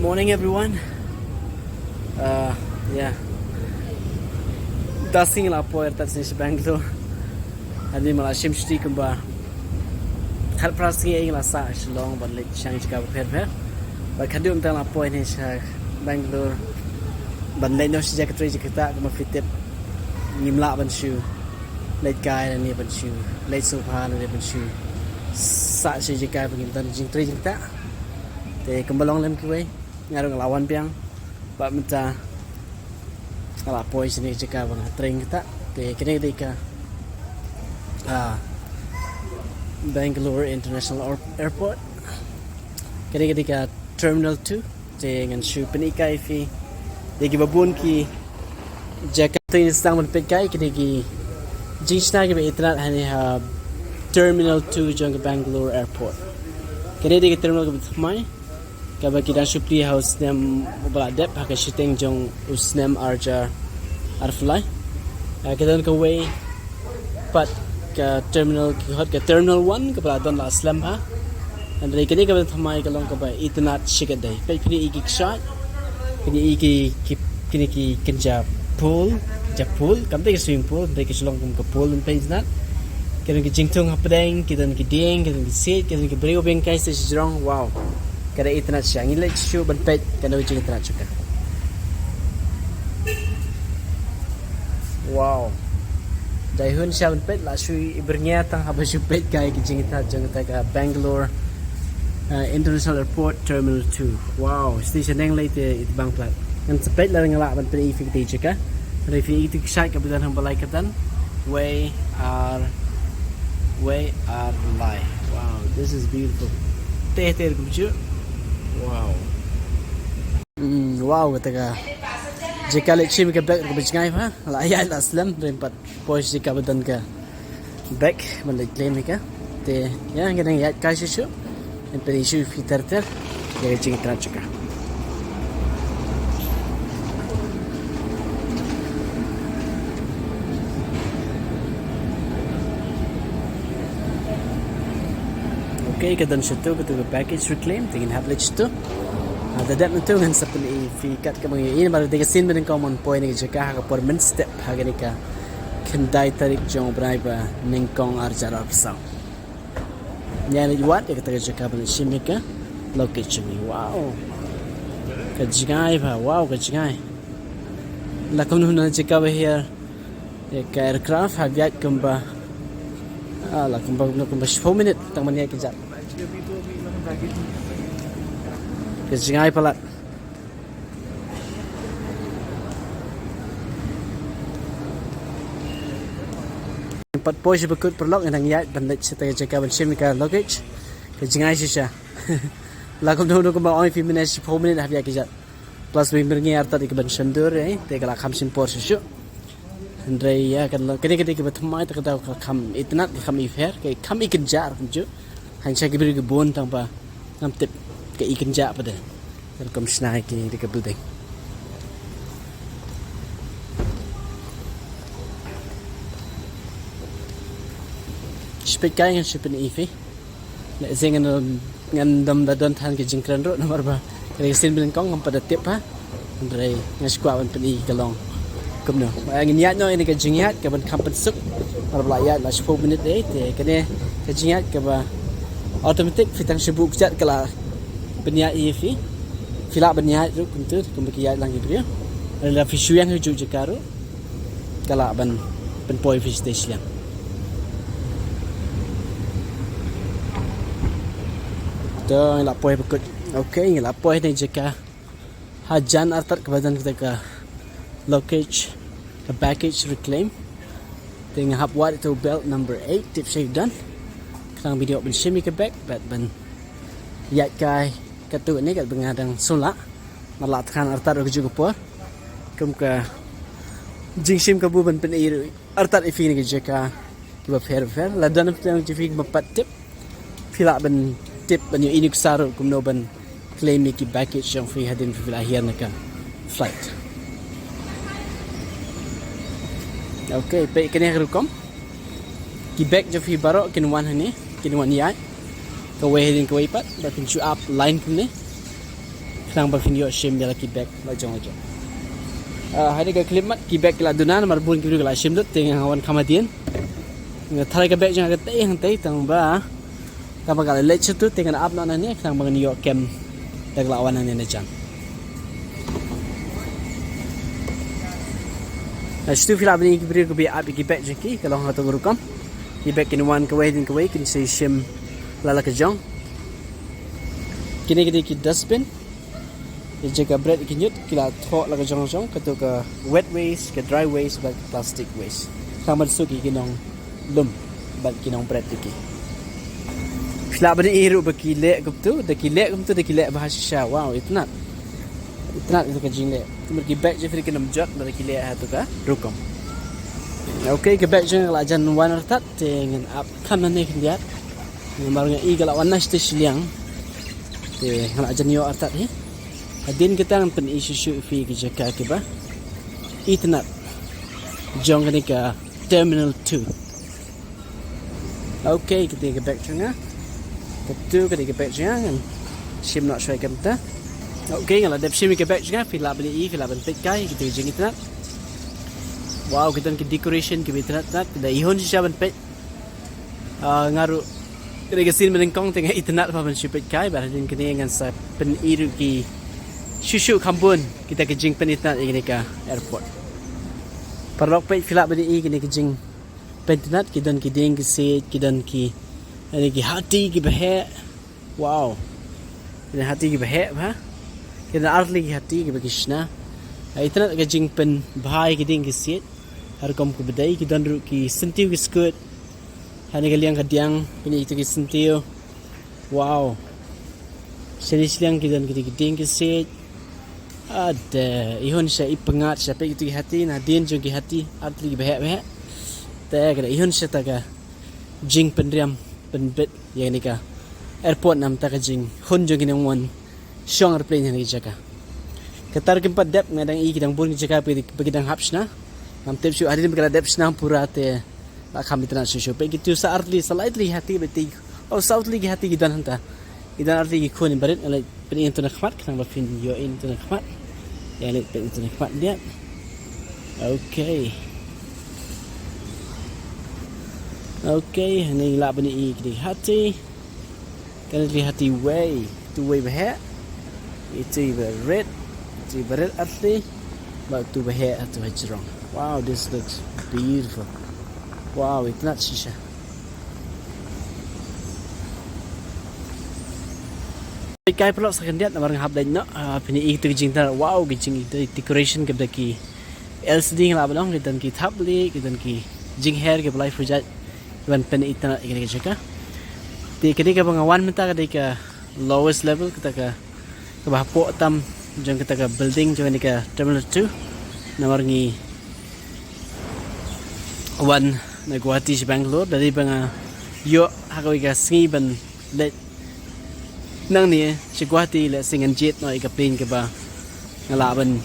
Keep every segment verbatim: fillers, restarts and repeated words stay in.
Morning everyone. Uh, yeah. Da sngi la poi artat sha Bangalore. Hadien ba la shim shuti kumba khatphra sngi, nga la sah Shillong ban leit sha jaka bapher bapher. Bad khadduh mynta la poi ne sha Bangalore ban leit noh sha jaka trei jaka ktah. Kumba phi tip, ngim lah ban shu leit kai lane ban shu leit sofa lane ban shu sah sha jaka ba ngim don jingtrei jingktah. Te kumba long lem kiwei, nga ruh nga la wan biang. Bad mynta nga la poi shane jaka ba nga trei ktah. Te kane ka dei ka, ah, Bangalore International Air- Airport. Kane ka dei ka Terminal two. Te ngan shu pyni kai phi ïa kiba bun ki jaka. Te ngi sdang ban peit kai kine ki jingshna kiba itynnad hangne ha Terminal two jong ka Bangalore Airport. Kane dei ka terminal kaba thymmai, kaba ki dang shu plie ha u snem uba la dep, ha ka shiteng jong u snem ar hajar arphew lai. Ah, ka don kawei pat ka terminal, ki khot ka Terminal one, kaba la don la slem bha. Hynrei kane kaba thymmai ka long kaba itynnad shikatdei. Peit, phin ïohi ki kshaid, phin ïohi ki, ki, kine ki kynja pool, kynja pool, kam dei ka swimming pool, dei ka shlong kum ka pool, peit itynnad. Ki don ki jingthung hapdeng, ki don ki dieng, ki don ki siej, ki don ki briew biang kai sa shajrong. Wow. Ka dei itynnad shisha. Ngin leit shuh ban peit kano ka jingitynnad jong ka. Wow. Dei hun shisha ban peit, la shu i byrngia tang haba shu peit kai ki jingitynnad jong kata ka Bangalore, uh, International Airport Terminal two. Wow, station neng lei te it bang plat. Ngan sa peit lada nga lah ban peit i phi kata ka jaka. Hynrei phi i tu kshaid kaba don hangbalai katan. Wei ar, wei ar lai. Wow, this is beautiful. Te te kumjuh. Wow. Mm, wow, kata ka jaka leit shim ka bag kaba jngai bha. La ïaid la slem, hynrei pat poi sha jaka ba don ka bag ban leit claim ïa ka. Te ïa, ngi dang ïaid kai shuh shuh. Ngan pyni shuh ïa phi ter ter ïa ka jingitynnad jong ka. Okay, ka don shuh tu, katu ka baggage reclaim, te ngin hap leit shuh tu. Haba dep mynta ngan sa pyni ïa phi katkum ba ngi ïohi, namar dei ka sien ba nyngkong ban poi na ka jaka ha ka por mynstep ha kane ka khyndai tarik jong u bnai ba nyngkong ar hajar arphew saw. Ngi ïa leit wad ïa kata ka jaka ban shim ïa ka luggage jong ngi. Wow. Ka jngai bha, wow, ka jngai. La kumno na jaka ba hiar ïa ka aircraft, hap ïaid kumba, ah, la kumba, kumba, kumba shiphew minit tang ban ïaid kjat. Ka jngai palat. Pat poi sha ba kut paralok, ngi dang ïaid ban leit sha kata ka jaka ban shim ïa ka luggage. Ka jngai shisha. La kumno kumno kumba ong ïa phi mynne shiphew minit hap ïaid kjat. Plus ba ngi byrngia artat ïa ka ban shon dur, eh, te ka la kham shim por shuh shuh. Hynrei ïa, kan long, kane ka dei kaba thymmai, te ka dei ka kham itynnad, ka kham ipher, ka kham ikynjah kumjuh. Hynrei ki briew ki bun tang ba ngam tip ka ikynjah pat de. Ka rukom shna ki dei ka building. Shu peit kai ngan shu pyni ïa phi. Lehse ngan, ngan dam da don than ka jingkren ruh namar ba ka dei ka sien ba nyngkong ngam pat da tip ha. Hynrei nga shu kwah ban pyni ka long kumno. Ba ngin ïaid noh ïa ka jingïaid ka ban kham pynsuk. Namar ba la ïaid la shiphew minit dei te kane ka jingïaid kaba automatic, phi tang shu buh kjat ka la pynïaid ïa phi. Phi lah ban ïaid ruh kumta kumba ki ïaid lang ki briew. Lada phi shu ïeng ha juh jaka ruh ka lah ban pynpoi phi sha station. To ngi la poi ba kut. Okay, ngi la poi na jaka hajan artat kaba don kata ka luggage, ka baggage reclaim. Te nga hap wad ïa u belt number eight, tip sha u don. Khnang ba ïoh ban shim ïa ka bag bad ban ïaid kai katto katne katba nga dang sngewlah. Namar la thngan artat ruh kajuh ka por. Kum ka jingshim kabu ban pyni ruh artat ïa phi na ki jaka kiba pher bapher. Lada don phi na ki jaka kiba pat tip, phi lah ban tip ban ïohi nuksa ruh kumno ban claim ïa ki baggage jong phi hadien phi la hiar na ka flight. Okay, peit kane ka rukom. Ki bag jong phi baroh kin wan hangne, kin wan ïaid kawei hadien kawei pat, ba kin shu ap line kumne. Khnang ba phin ïoh shim ïa la ki bag la jong la jong. Ah, ha kane ka khyllipmat ki bag ki la duna namar bun ki briew ki la shim lut te nga wan kham hadien. Nga tharai ka bag jong nga ka tei hangtei tang ba tang ba ka la leit sha tu te ngan ap noh nangne khnang ba ngan ïoh kem da ka la wan nangne na jan. Na shu tu phi lah ban i ki briew kiba ap ïa ki bag jong ki ka long ha tu ka rukom. Ki bag kin wan kawei hadien kawei kin sa shim la la ka jong. Kine ki dei ki dustbin. Ïa jaka bret ki ñiut ki la thoh la ka jong jong, kato ka wet waste, ka dry waste bad ka plastic waste. Tang ban suk ïa ki nonglum bad ki nongbret ïa ki. Phi lah ban i ruh ba ki leh kumtu, da ki leh kumtu, da ki leh bha shisha. Wow, itynnat. Itynnat ïa ka jingleh. Kumba ki bag jong phi ki nym jot, ba da ki leh ha tu ka rukom. Okay, ka bag jong nga ka la jan wan artat, te ngan ap kham nangne khyndiat. Namar nga i ka la wan na shatei shiliang. Te nga la jan ïoh artat hi. Hadien kata ngan pyni shuh shuh ïa phi ki jaka kiba itynnat jong kane ka Terminal two. Okay, kata ka bag jong nga. Katu kata ka bag jong nga ngan shim noh shwa kumta. Okay, nga la dep shim ïa ka bag jong nga, phi lah ban i, phi lah ban peit kai, kata ka jingitynnat. Wow, ki don ki decoration kiba itynnat tynnat, ki da i hun shisha ban peit. Ah, nga ruh, kane ka scene ba nyngkong te nga itynnat bha ban shu peit kai, bad hadien kane ngan sa pyni ruh ki shuh shuh kham bun kita ki jingpynitynnat ïa kane ka airport. Paralok peit phi lah ban i kine ki jingpynitynnat, ki don ki dieng ki siej, ki don ki, kine ki hati kiba heh. Wow. Kine hati kiba heh bha. Ki don artylli ki hati kiba ki shna. Itynnat ka jingpynbha ïa ki dieng ki siej. Ha rukom kaba dei, ki don ruh ki syntiew ki skud. Ha kane ka liang ka diang, pynïaid ïa ki syntiew. Wow. Shane shiliang ki don ki dieng ki siej. Ade, i hun sha i pyngngad sha peit kito ki hati, na dien jong ki hati, artylli kiba heh ba heh. Te ka da i hun sha ta ka jingpynriam pynbit ïa kane ka airport namar ta ka jinghun jong ki nongwan shong airplane ha kane ka jaka. Kata ruh kim pat dep, nga dang i ki dang bun ki jaka ba ki dang hap shna. Ngam tip shuh hadien ba ki la dep shna pura te la kham itynnat shuh shuh. Peit kito sa artylli, sa laitylli hati ba te. Oh, saw tylli ki hati ki don hangta. Ki don artylli ki khun barit, nga leit pyni hangto na khmat khnang ba phin ïohi hangto na khmat. Ïa leit peit hangto na khmat ïa. Okay. Okay, hangne lah ban i ki dei hati. Kane dei hati wei, tu wei ba heh. Itu ba red, itu ba red artylli. Bad tu ba heh, tu hajrong. Wow, this looks beautiful. Wow, itynnat shisha. Kai paralok sa khyndiat namar nga hap leit noh, ah, phin i kito ki jingtynnat, wow, ki jing decoration kiba da ki L C D nga la ban ong, ki don ki thapniang, ki don ki jingher kiba lai pyrjat, kiban pynitynnat ïa kane ka jaka. Te kane kaba nga wan mynta ka dei ka lowest level, kata ka kaba hapoh tam jong kata ka building jong kane ka Terminal two. Namar ngi wan na Guwahati sha Bangalore, da dei ba nga ïoh ha kawei ka sngi ban leit nangne sha Guwahati, lehse ngan jied noh ïa ka plane kaba nga lah ban,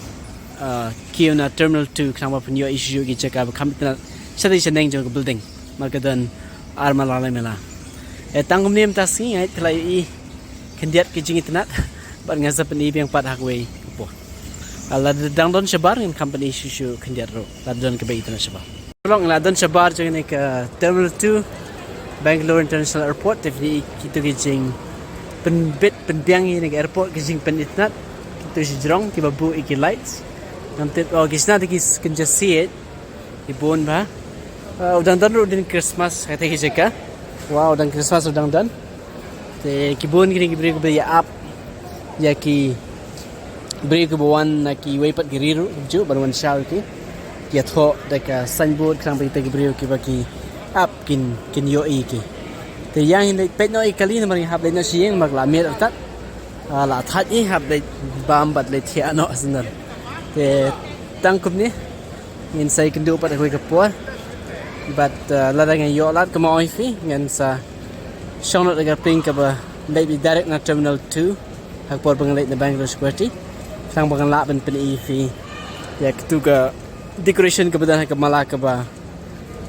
ah, kiew na Terminal two khnang ba phin ïohi shuh shuh ki jaka ba kham itynnat shatei shaneng jong ka building. Namar ka don ar mala lai mala. Eh, tang kumne mynta sngi, eh, phi lah ïohi khyndiat ki jingitynnat bad ngan sa pyni biang pat ha kawei ka por. Ah, lada dang don shabar ngan kham pyni shuh shuh khyndiat ruh lada don kaba itynnat shabar. Paralok, nga la don shabar jong kane ka Terminal two Bangalore International Airport, te phin i kito ki jingpynbit pynbiang ïa kane ka airport, ki jingpynitynnat, kito ki jrong kiba buh ïa ki lights. Ngam tip, oh, ki shna da ki kynja siej. Ki bun bha. Ah, u dang don ruh u dien Christmas ha kata ka jaka. Wow, u dang Christmas u dang don. Te ki bun kine ki briew kiba ïa ap ïa ki briew kiba wan na kiwei pat ki ri ruh, ki ju ban wan shaw ïa ki. Ki ïathoh da ka signboard khnang ba kita ki briew kiba ki ap kin, kin ïohi ïa ki. Te ïa ngin leit peit noh ïa kali namar ngi hap leit noh sha ïing namar la miet artat. Ah, la thait ïa hap leit bam bad leit thiah noh sha nan. Te tang kumne. Ngin sa ïakynduh pat ha kawei ka por. Bad, uh, lada ngan ïoh lad kumba ong ïa phi, ngan sa shong noh da ka plane kaba leit beit direct na Terminal two. Ha ka por ba ngan leit na Bangalore sha Guwahati. Khnang ba ngan lah ban pyni ïa phi ïa katu ka decoration kaba don ha ka mala kaba,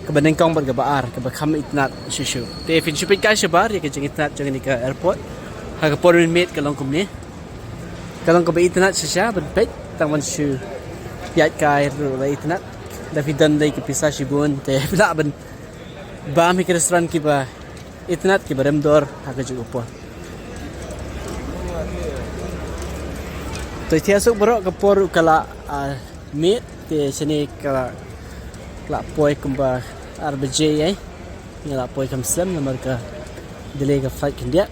kaba nyngkong bad kaba ar, kaba kham itynnat shuh shuh. Te phin shu peit kai shabar ïa ka jingitynnat jong kane ka airport. Ha ka por mynmiet ka long kumne. Ka long kaba itynnad shisha ban peit, tang ban shu ïaid kai ruh la itynnad. Da phi don dei ki pisa shibun te phi lah ban bam hi ki restaurant kiba itynnad kiba rem dor ha kajuh ka por. To ïa suk baroh ka por ruh ka la, ah, miet te shane ka la, ka la poi kumba ar baje ïa. Nga la poi kham slem namar ka delay ka flight khyndiat.